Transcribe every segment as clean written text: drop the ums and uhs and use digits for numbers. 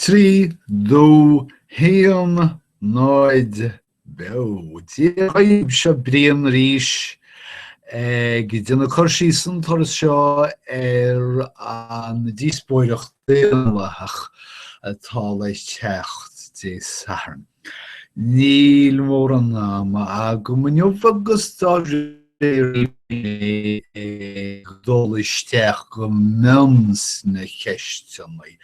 3, 2, 1, 0, Beo! Dia dhaoibh, seo Brian arís ag déanamh cur síos an turas seo ar an díospóireacht daonlathach atá le teacht Dé Sathairn. Níl mórán ama agam inniu agus dá réir níl mé ag dul isteach go mion sna ceisteanna,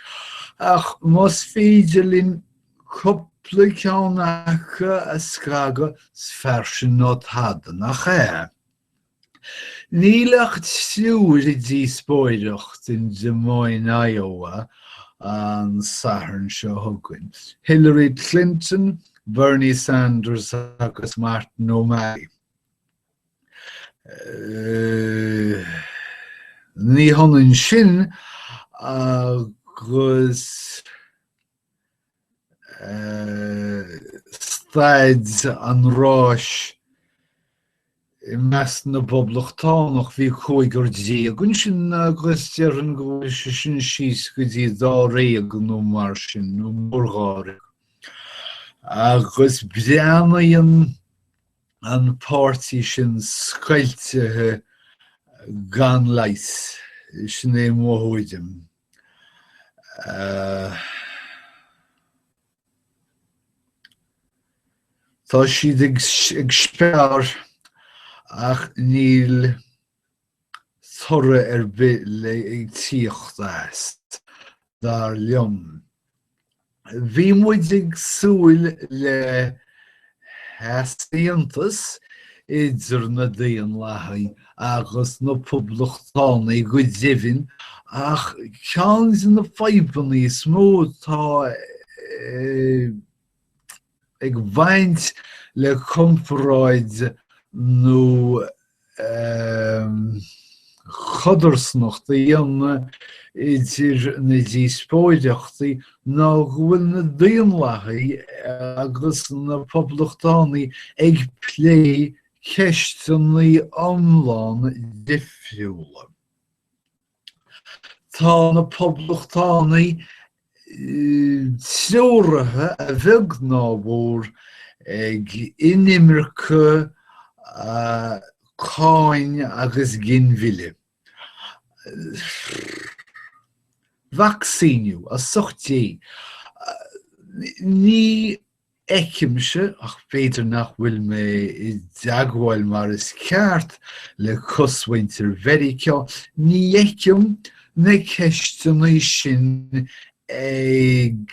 ach más féidir linn cúpla ceann acu a scagadh, is fearr sin ná tada, nach ea? Níl ach triúr ag díospóireacht in Des Moines, Iowa an Satharn seo chugainn, Hillary Clinton, Bernie Sanders agus Martin O'Malley. Ní hionann sin agus staid an ráis i measc na bPoblachtánach, bhí cúigear déag ansin agus déarfainn go bhfuil sé sin síos go dtí dáréag nó mar sin, nó mórdháréag. Agus breathnaíonn an páirtí sin scoiltithe gan leigheas, sin é mo thuairim. Tá siad ag spear ach níl toradh ar bith le ag tíocht as, dar liom. Bhí muid ag súil le heasaontas idir na Daonlathaigh agus na Poblachtánaigh go deimhin ach ceann de na fadhbanna is mó atá ag baint le comparáid nó codarsnacht a dhéanamh idir na díospóireachtaí ná go bhfuil na Daonlathaigh agus na Poblachtánaigh ag plé ceisteanna iomlán difriúla. Tá na Poblachtánaigh treoraithe a bheag ná a mhór ag inimirce, cáin agus ginmhilleadh. Vacsaíniú, as ucht Dé. Ní fheicimse, ach b'fhéidir nach bhfuil mé i dteagmháil mar is ceart le cosmhuintir Mheiriceá, ní fheicim na ceisteanna sin ag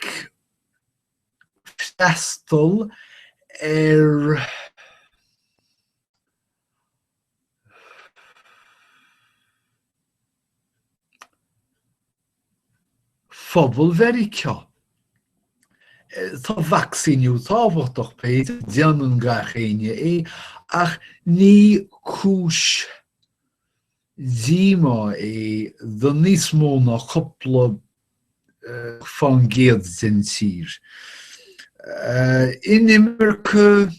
freastal ar phobal Mheiriceá. Tá vacsaíniú tábhachtach, b'fhéidir, déanann gach éinne é, ach ní cúis díomá é do níos mó ná cúpla fán gcéad den tír. Inimirce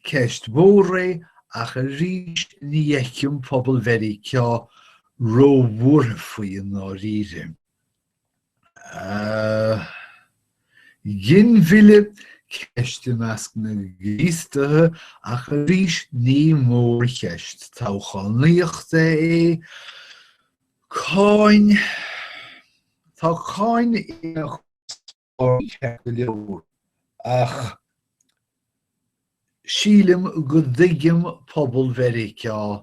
Ceist mhór é, ach arís ní fheicim pobal Mheiriceá róbhuartha faoi i ndáiríre. Ginmhilleadh, ceist i measc na gCríostaithe, ach arís ní mórcheist toghchánaíochta é. Cáin, tá cáin ina ceart go leor, ach sílim go dtuigeann pobal Mheiriceá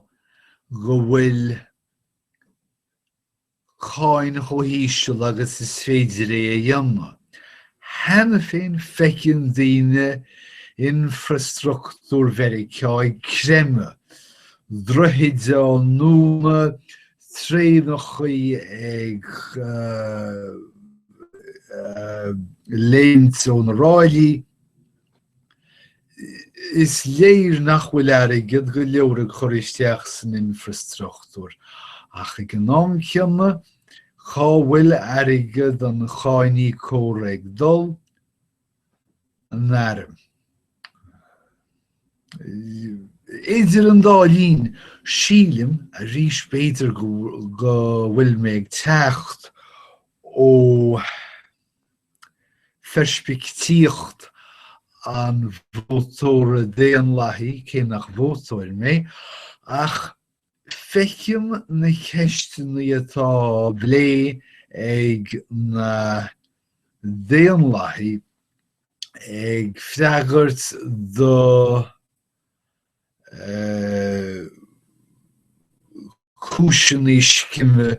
go bhfuil cáin chomh híseal agus is féidir é a dhéanamh. Cheana féin feiceann daoine infreastruchtúr Mheiriceá ag creimeadh, droichid á ndúnadh, traenachaí ag léimt ó na ráillí. Is léir nach bhfuil airgead go leor ag cur isteach san infreastruchtúr, ach ag an am céanna, cá bhfuil airgead an cháiníocóra ag dul? An arm. Idir an dá linn, sílim, arís b'fhéidir go bhfuil mé ag teacht ó. pheirspictíocht an vótóra daonlathaigh, cé nach vótóir mé, ach feicim na ceisteanna atá á bplé ag na daonlathaigh ag freagairt do cúiseanna scime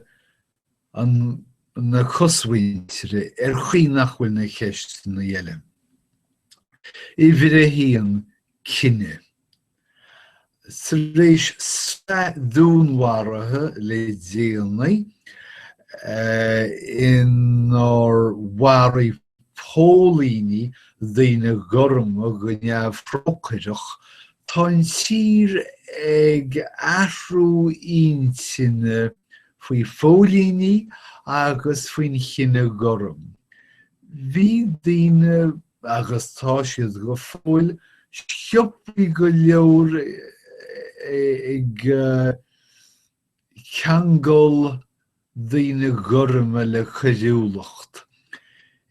na cosmhuintire ar chaoi nach bhfuil na ceisteanna eile. Uimhir a haon, cine. Tar éis sraith dúnmharuithe le déanaí inar mharaigh póilíní daoine gorma go neamhthrócaireach, tá an tír ag athrú intinne faoi phóilíní agus faoin chine gorm. Bhí daoine agus tá siad go fóill, sciobthaí go leor ag ceangal daoine gorma le coiriúlacht.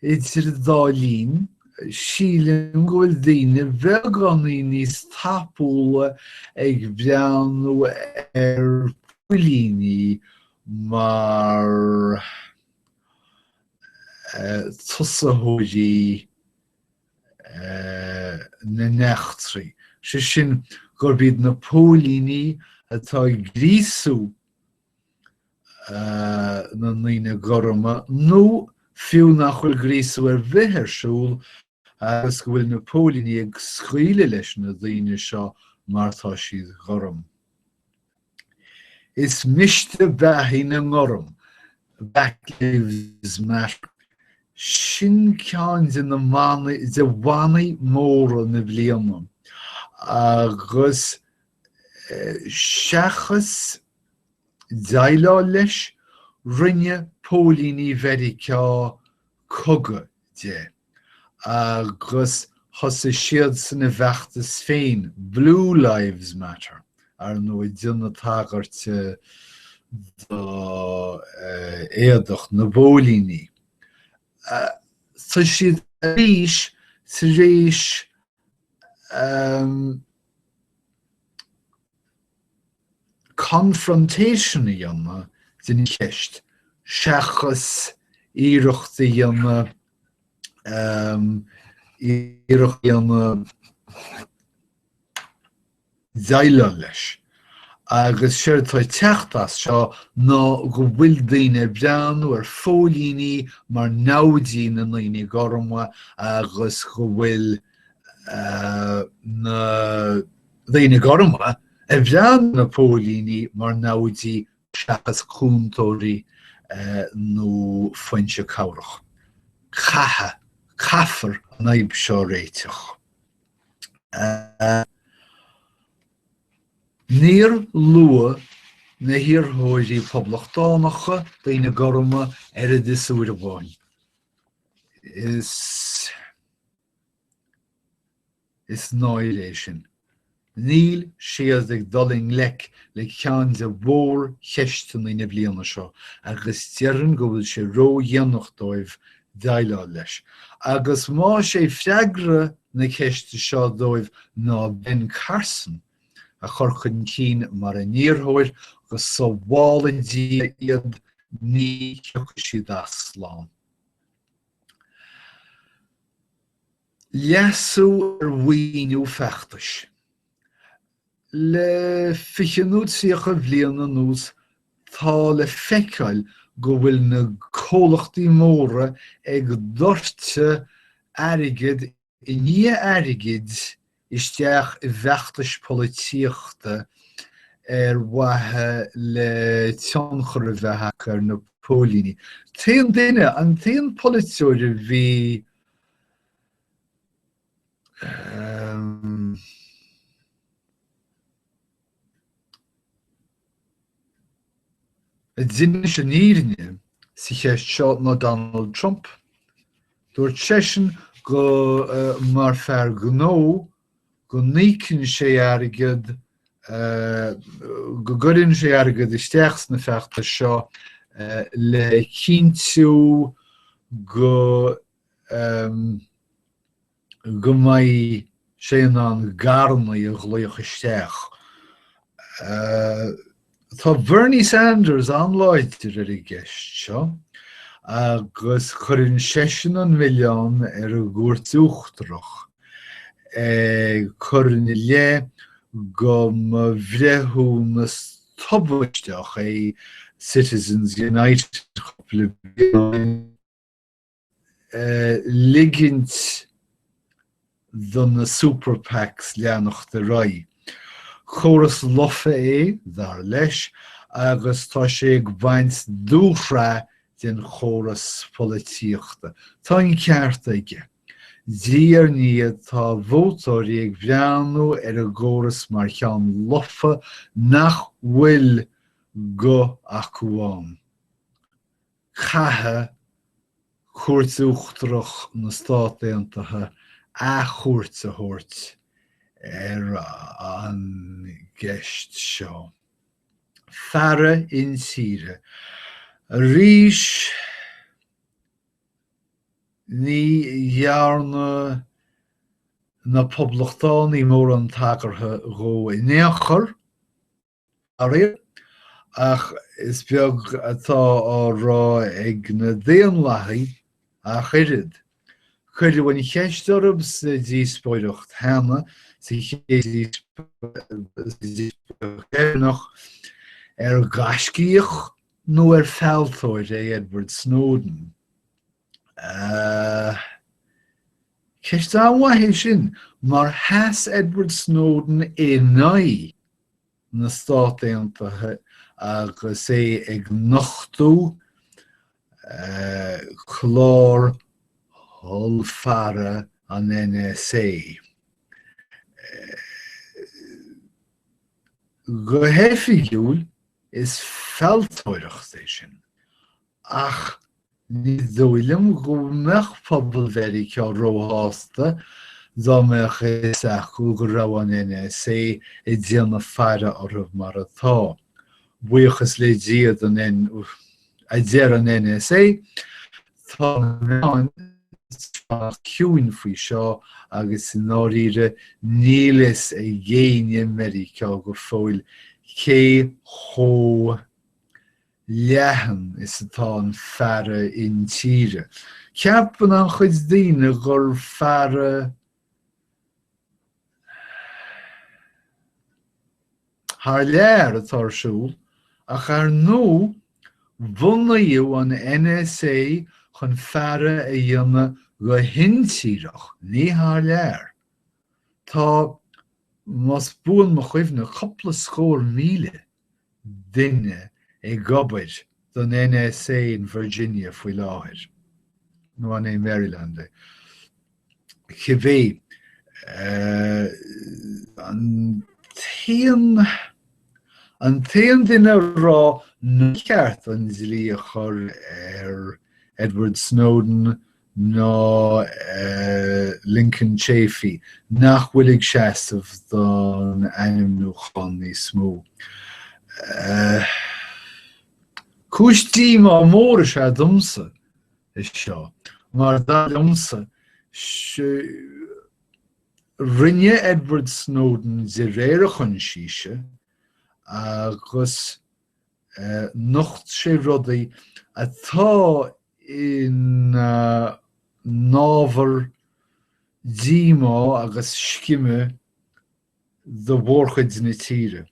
Idir an dá linn, sílim go bhfuil daoine beagáinín níos tapúla ag breathnú ar phóilíní mar tosaitheoirí na n-eachtraí, sé sin gurb iad na póilíní atá ag gríosú na ndaoine gorma nó fiú nach bhfuil gríosú ar bith ar siúl agus go bhfuil na póilíní ag scaoileadh leis na daoine seo mar tá siad gorm. Is miste beathaí na ngorm, Black Lives Matter. Sin ceann de na manaí, de mhanaí móra na bliana agus seachas déileáil leis, rinne póilíní Mheiriceá cogadh de. agus thosaigh siadsan a bhfeachtas féin, Blue Lives Matter, ar ndóigh ag déanamh tagairte do éadach na bpóilíní. Tá siad arís tar éis confrontation a dhéanamh den cheist seachas iarracht a dhéanamh iarracht a dhéanamh déileáil leis. Agus séard atá ag teacht as seo ná go bhfuil daoine ag breathnú ar phóilíní mar naimhdí na ndaoine gorma agus go bhfuil na daoine gorma ag breathnú ar na póilíní mar naimhdí seachas cúntóirí nó foinse cabhrach. Caithfidh, caithfear an fhadhb seo a réiteach. Níor luadh na hiarrthóirí Poblachtánacha, daoine gorma, oiread is uair amháin. Is. Is náire é sin. Níl siad ag dul i ngleic le ceann de mhórcheisteanna na bliana seo agus déarfainn go bhfuil sé ródhéanach dóibh déileáil leis. Agus más é freagra na ceiste seo dóibh ná Ben Carson a chur chun cinn mar a n-iarrthóir, go sábhála Dia iad, ní thiocfaidh siad as slán. Leasú ar mhaoiniú feachtais. Le 20 nó 30 bliain anuas tá le feiceáil go bhfuil na comhlachtaí móra ag doirteadh airgead i ndiaidh airgid isteach i bhfeachtais polaitíochta ar mhaithe le tionchar a bheith acu ar na póilíní. T-aon duine, an t-aon polaiteoir a bhí a d'inis an fhírinne sa cheist seo ná Donald Trump. Dúirt seisean go, mar fear gnó, go n-íocann sé airgead, go gcuireann sé airgead isteach sna feachtais seo le cinntiú go. Go mbeidh sé in ann garrannaí a ghlaoch isteach. Tá Bernie Sanders an-láidir ar an gceist seo agus cuireann seisean an milleán ar an gCúirt Uachtarach, ag cur ina leith go mba bhreithiúnas tubaisteach é Citizens United cúpla bliain ó shin. ligint do na super PACs leanacht ar aghaidh. Córas lofa é, dar leis, agus tá sé ag baint dúshraith den chóras polaitíochta. Tá an ceart aige. Diaidh ar ndiaidh tá vótóirí ag breathnú ar an gcóras mar cheann lofa nach bhfuil guth acu ann. Caithfidh Cúirt Uachtarach na Stát Aontaithe athchuairt a thabhairt ar an gceist seo. Faire intíre. Arís, ní dhearna na Poblachtánaigh mórán tagartha dhó in aon chor. Faraor, ach is beag atá á rá ag na Daonlathaigh ach oiread. Cuireadh an cheist orthu sa díospóireacht cheana, sa chéad díospóireacht dheireanach, ar gaiscíoch nó ar fealltóir é Edward Snowden? Ceist an-mhaith é sin, mar sheas Edward Snowden in aghaidh na Stát Aontaithe agus é ag nochtadh clár ollfhaire an NSA. Go hoifigiúil, is fealltóireacht é sin, Ach ní dóigh liom go mbeadh pobal Mheiriceá róshásta dá mbeadh a fhios acu go raibh an NSA ag déanamh faire orthu mar atá. Buíochas le Dia don a deir an NSA, tá na meáin ciúin faoi seo agus i ndáiríre níl fhios ag éinne i Meiriceá go fóill cé chomh leathan is atá an faire intíre. Ceapann an-chuid daoine gur faire thar lear atá ar siúl, ach ar ndóigh bunaíodh an NSA chun faire a dhéanamh go hintíreach, ní thar lear. Tá, más buan mo chuimhne, cúpla scór míle duine ag obair don NSA in Virginia faoi láthair, nó an é Maryland é? Cibé, an t-aon an t-aon duine a rá nár cheart an dlí a chur ar Edward Snowden ná Lincoln Chafee, nach bhfuil ag seasamh don ainmniúchán níos mó. Cúis díomá mór is ea domsa é seo, mar dar liomsa, rinne Edward Snowden de réir a choinsiasa agus nocht sé rudaí atá ina n-ábhar díomá agus scime do mhórchuid na tíre.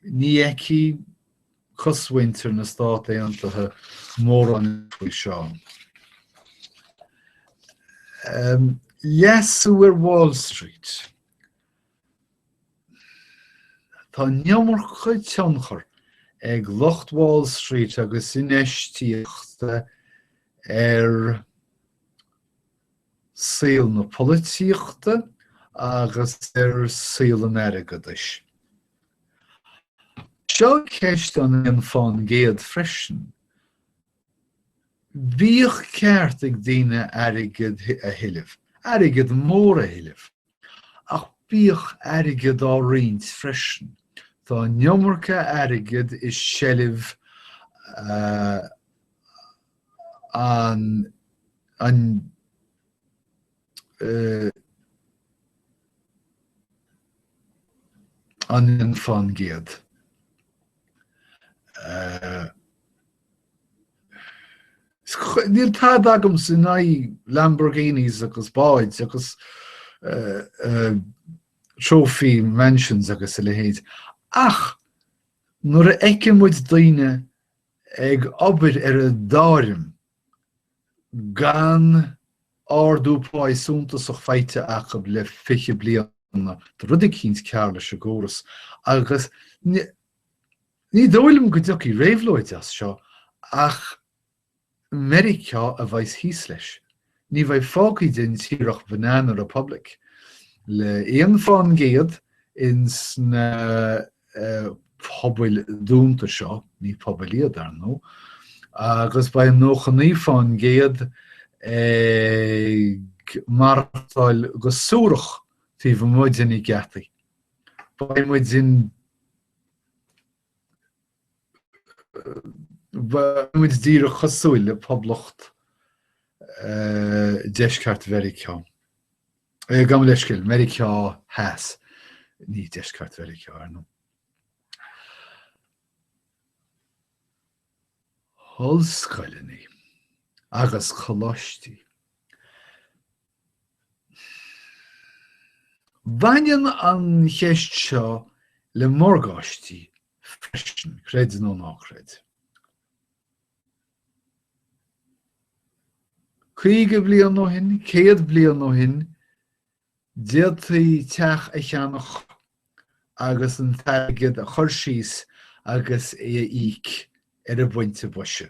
Ní fheicfidh cosmhuintir na Stát Aontaithe mórán faoi seo. Leasú ar Wall Street. Tá an iomarca tionchar ag lucht Wall Street agus infheistíochta ar saol na polaitíochta agus ar saol an airgeadais. Seo ceist an 1% freisin. Bíodh ceart ag daoine airgead a thuilleamh, airgead mór a thuilleamh. Ach bíodh airgead á roinnt freisin. Tá an iomarca airgid i seilbh. An an an 1%. Níl tada agamsa in aghaidh Lamborghinis agus báid agus trophy mansions agus a leithéid ach nuair a fheiceann muid daoine ag obair ar a dtáirm gan ardú páí suntasach faighte acu le 20 bliana, tá rud eicínt cearr leis an gcóras agus ní dóigh liom go dtiocfaidh réabhlóid as seo ach Meiriceá a bheas thíos leis. Ní bheidh fágtha den tír ach banana republic le 1% ins na pobail dúnta seo, ní pobail iad, ar ndóigh, agus beidh 99% ag maireachtáil go suarach taobh amuigh de na geataí. Beidh muid in. Beidh muid díreach cosúil le Poblacht Deisceart Mheiriceá. Gabh mo leithscéal, Meiriceá Theas, ní Deisceart Mheiriceá, ar ndóigh. Ollscoileanna agus coláistí. Baineann an cheist seo le morgáistí freisin, creid nó ná creid. 50 bliain ó shin, 100 bliain ó shin, d'fhéadfaí teach a cheannach agus an t-airgead a chur síos agus é a íoc ar an bpointe boise.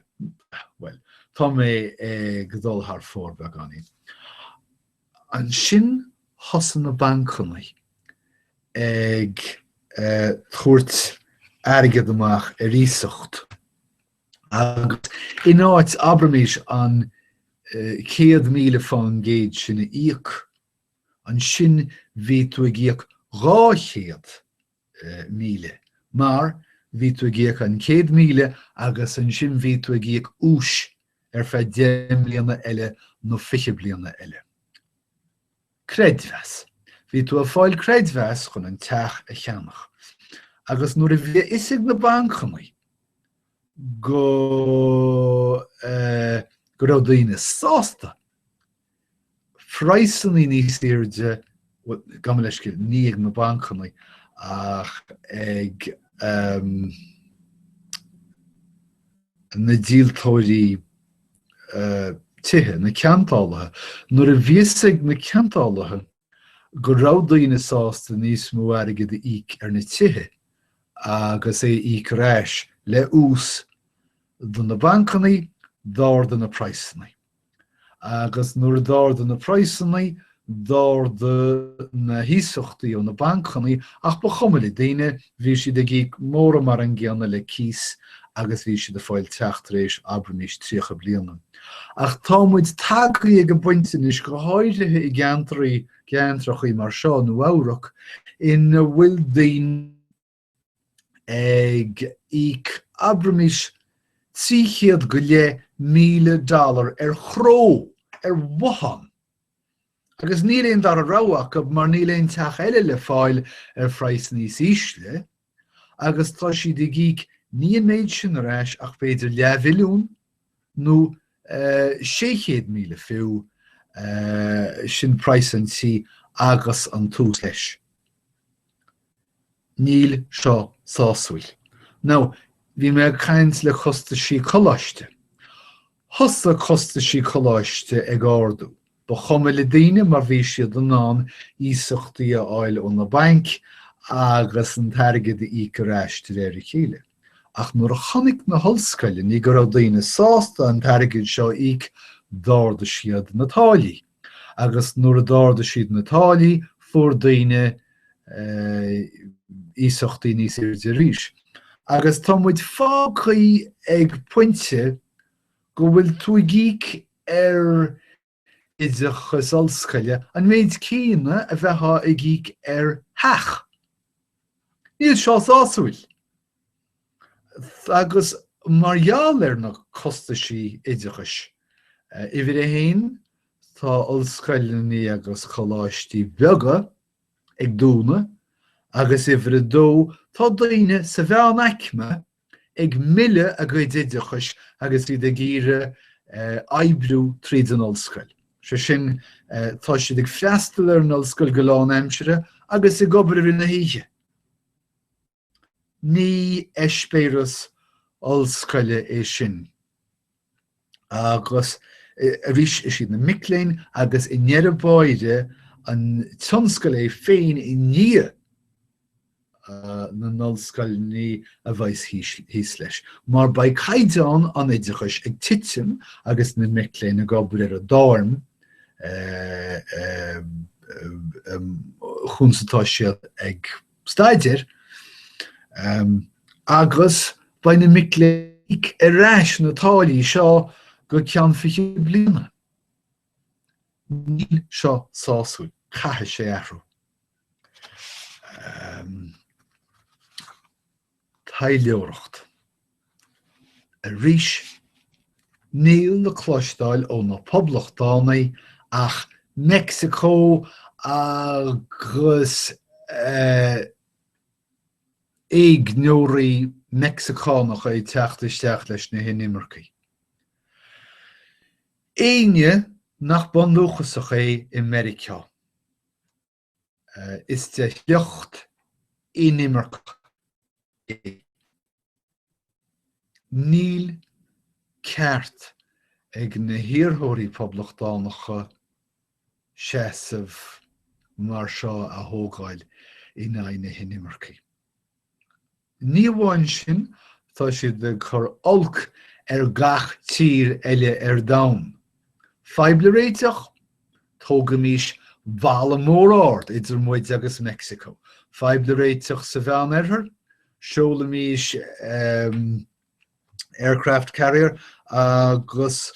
Bhuel, tá mé ag dul thar fóir beagáinín. Ansin thosaigh na bancanna ag tabhairt airgead amach ar iasacht agus in áit, abraimis, an 100,000% sin a íoc, Ansin bhí tú ag íoc 200,000 mar bhí tú ag íoc an 100,000 agus ansin bhí tú ag íoc úis ar feadh 10 mbliana eile nó 20 bliana eile. Creidmheas. Bhí tú ag fáil creidmheas chun an teach a cheannach. Agus nuair a bhí a fhios ag na bancanna go go raibh daoine sásta praghsanna níos airde, bhuel, gabh mo leithscéal, ní ag na bancanna ach ag na díoltóirí tithe, na ceantálaithe. Nuair a bhí fhios ag na ceantálaithe go raibh daoine sásta níos mó airgid a íoc ar na tithe agus é a íoc ar ais le ús do na bancanna, d'ardaigh na praghsanna. Agus nuair a d'ardaigh na praghsanna, d'ardaigh na hiasachtaí ó na bancanna, ach ba chuma le daoine, bhí siad ag íoc mórán mar an gcéanna le cíos agus bhí siad ag fáil teach tar éis, abraimis, 30 bliana. Ach tá muid tagtha ag an bpointe anois, go háirithe i gceantraí, gceantrachaí mar seo, Nua Eabhrac, ina bhfuil daoine, ag íoc, abraimis, 300 go leith míle dollar ar chró, ar bhothán! Agus níl aon dara rogha acu mar níl aon teach eile le fáil ar phraghas níos ísle, agus tá siad ag íoc ní an méid sin ar ais ach b'fhéidir leathmhilliún nó 600,000 fiú, sin praghas an tí agus an t-ús leis. Níl seo sásúil. Now, bhí mé ag caint le costaisí coláiste. Thosaigh costaisí coláiste ag ardú. Ba chuma le daoine mar bhí siad in ann iasachtaí a fháil ó na bainc agus an t-airgead a íoc ar ais de réir a chéile. Ach nuair a chonaic na hollscoileanna go raibh daoine sásta an t-airgead seo a íoc, d'ardaigh siad na táillí. Agus nuair a d'ardaigh siad na táillí, fuair daoine iasachtaí níos airde arís. Agus tá muid fágtha ag pointe go bhfuil tú ag íoc ar oideachas ollscoile an méid céanna a bheifeá ag íoc ar theach. Níl seo sásúil. Agus mar gheall ar na costaisí oideachais. Uimhir a haon, tá ollscoileanna agus coláistí beaga ag dúnadh agus uimhir a dó, tá daoine sa mheánaicme ag milleadh a gcuid oideachais agus iad ag iarraidh oibriú tríd an ollscoil. Sé sin, tá siad ag freastal ar an ollscoil go lánaimseartha agus ag obair i rith na hoíche. Ní eispéireas ollscoile é sin. Agus arís, is iad na mic léinn agus i ndeireadh báire an tionscal é féin i ndiaidh na n-ollscoileanna a bheas thíos leis, mar beidh caighdeán an oideachais ag titim agus na mic léinn ag obair ar a dtáirm chúns atá siad ag staidéar, agus beidh na mic léinn ag íoc ar ais na táillí seo go ceann 20 bliana. Níl seo sásúil, caithfidh sé athrú. Taidhleoireacht. Arís, níl le cloisteáil ó na Poblachtánaigh ach Meicsiceo agus éigneoirí Meicsiceánacha ag teacht isteach leis na hinimircigh. Éinne nach bundúchasach é i Meiriceá. Is de shliocht inimirceach é. Níl ceart ag na hiarrthóirí Poblachtánacha seasamh mar seo a thógáil in aghaidh na hinimircigh. Ní amháin sin, tá siad ag cur olc ar gach tír eile ar domhan. Fadhb le réiteach? Tógaimis balla mór ard idir muid agus Meicsiceo. Fadhb le réiteach sa Mheánoirthear? Seolaimis aircraft carrier agus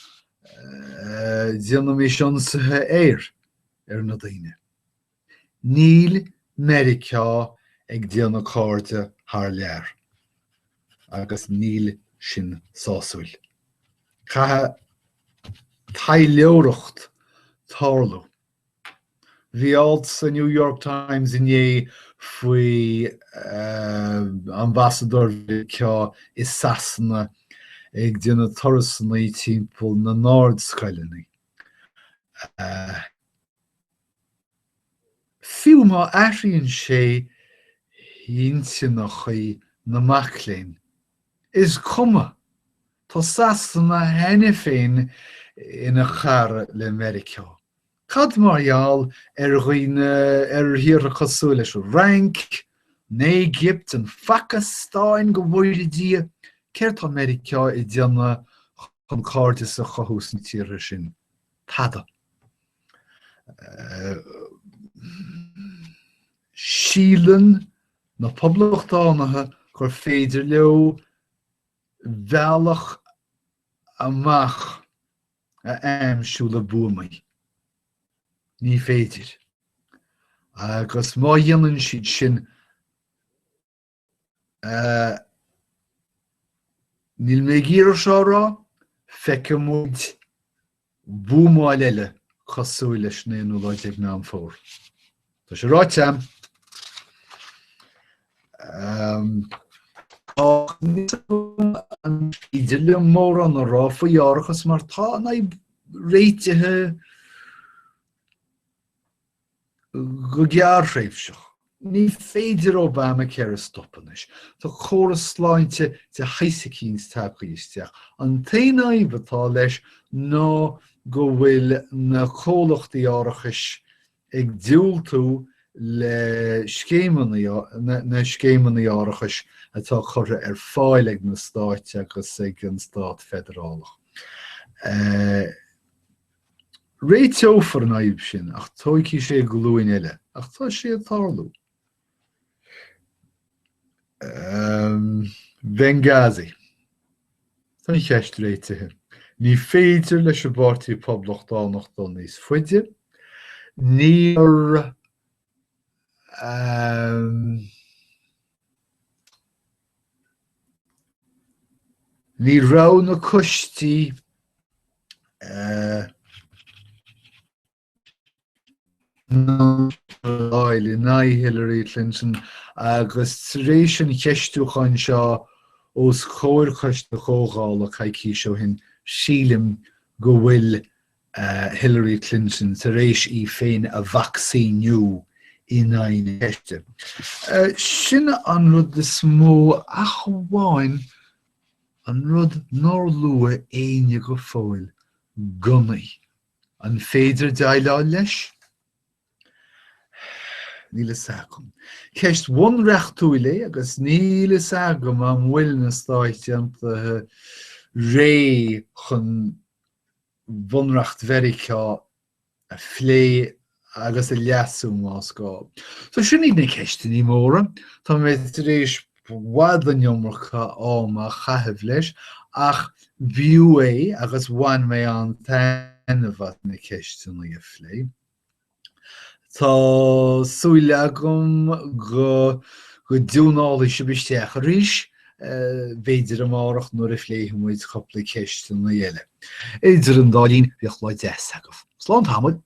déanaimis ionsaithe aeir ar na daoine. Níl Meiriceá ag déanamh cairde thar lear agus níl sin sásúil. Caithfidh taidhleoireacht tarlú. Bhí alt sa New York Times inné faoi ambasadóir Mheiriceá i Sasana ag déanamh turasanna timpeall na n-ardscoileanna. Fiú má athraíonn sé intinneachaí na mac léinn, is cuma, tá Sasana cheana féin ina chara le Meiriceá. Cad mar gheall ar dhaoine, ar thíortha cosúil leis an Fhrainc, an Éigipt, an Phacastáin, go bhfóire Dia? Céard tá Meiriceá ag déanamh chun cairdeas a chothú sna tíortha sin? Tada. Síleann na Poblachtánaithe gur féidir leo bealach amach a aimsiú le buamaí. Ní féidir. Agus má dhéanann siad sin, Níl mé ag iarraidh seo a rá, feicfidh muid buamáil eile cosúil leis an aonú lá déag Meán Fómhair. Tá sé ráite a'm. An féidir liom mórán a rá faoi árachas mar tá an fhadhb réitithe Go gearrthréimhseach, ní féidir Obamacare a stopadh anois. Tá córas sláinte de shaghas eicínt tagtha isteach. An t-aon fhadhb atá leis ná go bhfuil na comhlachtaí árachais ag diúltú le scéimeanna, na scéimeanna árachais atá curtha ar fáil ag na stáit agus ag an stát feidearálach. Réiteofar an fhadhb sin ach tógfaidh sé glúin eile, ach tá sé ag tarlú. Benghazi. Tá an cheist réitithe. Ní féidir leis an bPáirtí Poblachtánach dul níos faide. Níor Ní raibh na coistí. Fháil in aghaidh Hillary Clinton agus tar éis an cheistiúcháin seo os comhair Coiste Comhdhála coicís ó shin, sílim go bhfuil Hillary Clinton tar éis í féin a vacsaíniú in aghaidh na ceiste. Sin an rud is mó ach amháin an rud nár luaigh éinne go fóill, gunnaí. An féidir déileáil leis? Níl fhios agam. Ceist bhunreachtúil é agus níl fhios agam an bhfuil na Stáit Aontaithe réidh chun Bunreacht Mheiriceá a phlé agus a leasú más gá. So sin iad na ceisteanna móra. Tá mé tar éis i bhfad an iomarca ama a chaitheamh leis ach b'fhiú é agus bhain mé an-taitneamh as na ceisteanna a phlé. Tá súil agam go go dtiúnálfaidh sibh isteach arís, b'fhéidir amárach nuair a phléifidh muid cúpla ceisteanna eile. Idir an dá linn, bíodh lá deas agaibh. Slán tamall!